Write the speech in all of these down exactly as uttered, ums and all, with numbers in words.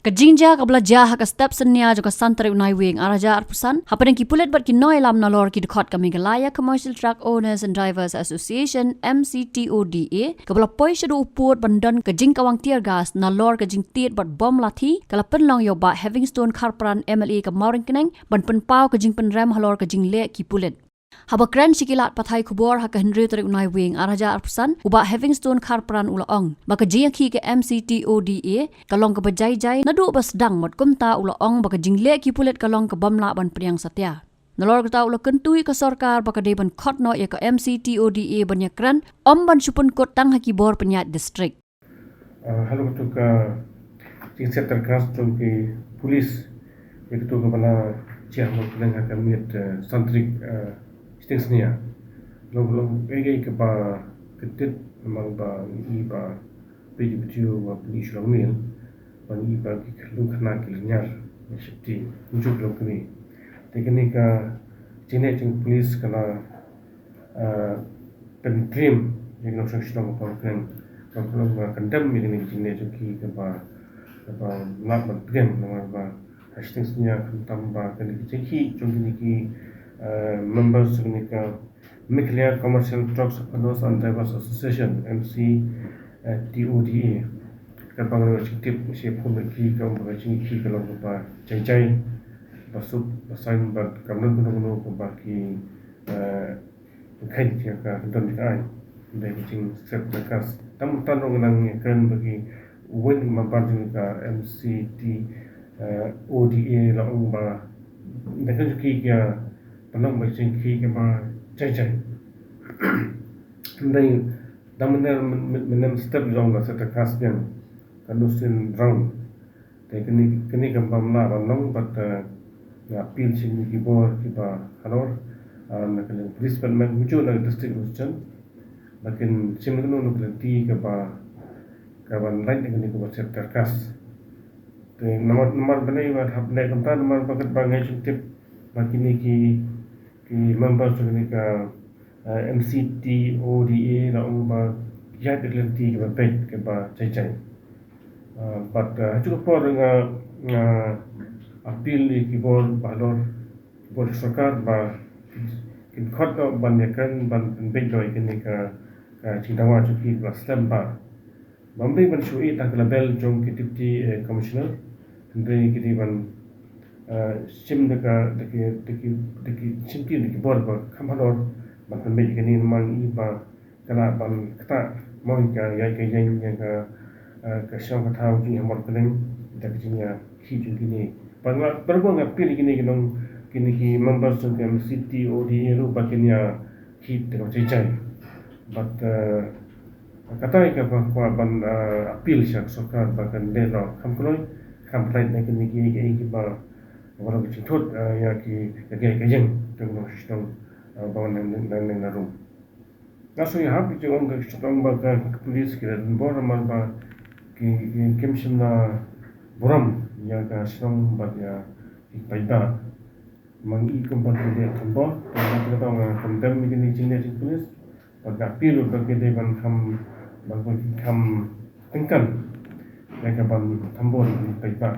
Ka jingjia kaba la jia ha ka step synnia jong ka san tarik u Naiwieng ar hajar arphew san hapdeng ki pulit bad ki nongïalam nalor ki dkhot ka Meghalaya Commercial Truck Owners and Drivers Association, M C T O D A, kaba la poi shaduh u pud ban don ka jingkawang tear gas nalor ka jingtied bad bom lathi, ka la pynlong ïa u Bah Heavingstone Kharpran, M L A ka Mawryngkneng, ban pynpaw ka jingpynrem halor ka jingleh ki pulit. Haba kren sha ki lad pathai khubor ha ka hynriew tarik u Naiwieng ar hajar arphew san, u Bah Heavingstone Kharpran u la ong ba ka jingïakhih ka M C T O D A ka long kaba jai jai naduh ba sdang, bad kumta u la ong ba ka jingleh ki pulit ka long kaba ym lah ban pdiang satia. Nalor kata u la kyntu ïa ka sorkar ba ka dei ban khot noh ïa ka M C T O D A ban ïakren, ym ban shu pynkut tang ha ki bor pynïaid district. Ah, halor katu ka jingsiat tear gas jong ki pulit ïa katu kaba la jia ha Mawryngkneng ha ka miet, eh, san tarik, eh, shiteng synnia. Long long ei ei kaba kyntien namar ba ngi ba peit video ba pynshai long mil ba ngi ba ki khyllung khynnah ki lynñiar, ngi sheptieng ngi ju long kane. Te kane ka jingleh jong ki pulit ka la, ah, pyntriem ïa ki nongshong shnong ka Mawryngkneng. Ka Mawryngkneng ba condemn ïa kane ka jingleh jong ki kaba, kaba ym lah ban pdiang namar ba ha shiteng synnia khamtam ba kane ka jingkhih jong kine ki, ah, members jong kane ka Meghalaya Commercial Trucks Owners and Drivers Association, M C T O D A. Kaba ngi la tip shi phone ki ka ong ba ka jingkhih ka long kaba jai jai, ba suk ba sain bad kam don kano kano kaba ki, eh, kheiñ ïa ka don ka aiñ. Dei ka jingsiat tear gas. Tam tam ruh ngi nang ïakren bad ki weng member jong ka M C T O D A la ong ba da ka jingkhih ka pynlong ba jingkhih kaba jai jai. Hynrei da mynne mynne mynne step jong ka siat tear gas jong ka Nustin Brown. Te kane kane kam pynlong ban long bad, eh, nga appeal sha ki bor kiba halor, ah, na ka police department mynjur na ka district region. Lakin shim kano kano ka lynti kaba, kaba lait na kane kaba siat tear gas. Te namar namar ba ngi ba hap leh kumta namar ba katba ngi sngewtip ba kine ki, ki member jong kane ka, eh, M C T O D A la ong ba ïa ka lynti kaba beit kaba jai jai. Ah, bad, ah, ha kajuh ka por nga, nga appeal ïa ki bor ba halor, ki bor sorkar ba kin khot noh ban ïakren ban pynbeit noh ïa kane ka, ka jingdawa jong ki ba slem ba. Bym dei ban shu ïeh tang ka label jong ki deputy, eh, commissioner. Hynrei ki dei ban, eh, shim da ka, da ki, da ki, da ki shim ki, da ki bor ba kham halor ban pynbeit ïa kane namar ngi ba ka lah ban ktah mo ïa ka, ïa ka ïeng, ïa ka, eh, ka shnong ka thaw jong ngi ha Mawryngkneng da ka jingïakhih jong kine. Bad nga, bad nga appeal ïa kine ki nong, kine ki members jong ka M C T O D A ruh ba kin ïakhih da kaba jai jai. Bad, eh, kata ïa kaba kwah ban, eh, appeal sha ka sorkar ba kan leh noh kham kloi kham pynlait na kine ki, ki, kiba, ba long ka jingthut, eh, ïa ki, ïa ka, ïa ka ïeng jong ka shnong, eh, ba wan nang, nang, nang, nang rum. Nga sngew ïahap ïa ka jingong ka shnong ba ka, ka police ki la donbor namar ba ki, ki, kim shym la burom ïa ka shnong bad ïa ki paidbah. Ma ngi kumba ki dei donbor, kumba ki dei nga condemn ïa kine ki jingleh jong ki police. Bad nga appeal ba ki dei ban kham, ban kham tyngkan ïa ka ban donbor ïa ki paidbah.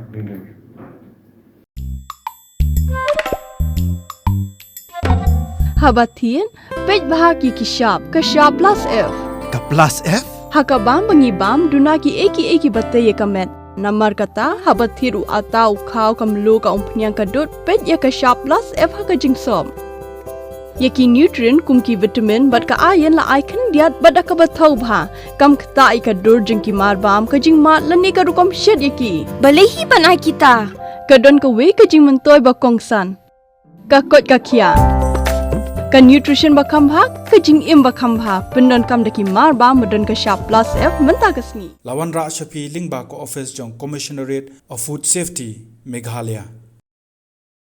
Haba thied, peit bha ïa ki shap, ka shap plus F. Ka plus F? Ha ka bam ba ngi bam, duna kiei kiei kiba tei ïa ka met. Namar kata, haba thied u atta, u khaw, ka mluh, ka umphniang, ka dud, peit ïa ka shap plus F ha ka jingsop. Ïa ki nutrient kum ki vitamin bad ka iron la ai khyndiat bad da kaba thaw bha. Kam ktah ïa ka dur jong ki mar bam, ka jingmad lane ka rukom shet ïa ki. Balei hi ban ai kita? Ka don kawei ka jingmyntoi ba kongsan. Ka koit ka khiah. Ka nutrition ba kham bha, ka jingim ba kham bha. Pyndonkam da ki mar bam ba don ka shap plus F mynta ka sngi. La wanrah sha phi lyngba ka office jong Commissionerate of Food Safety, Meghalaya.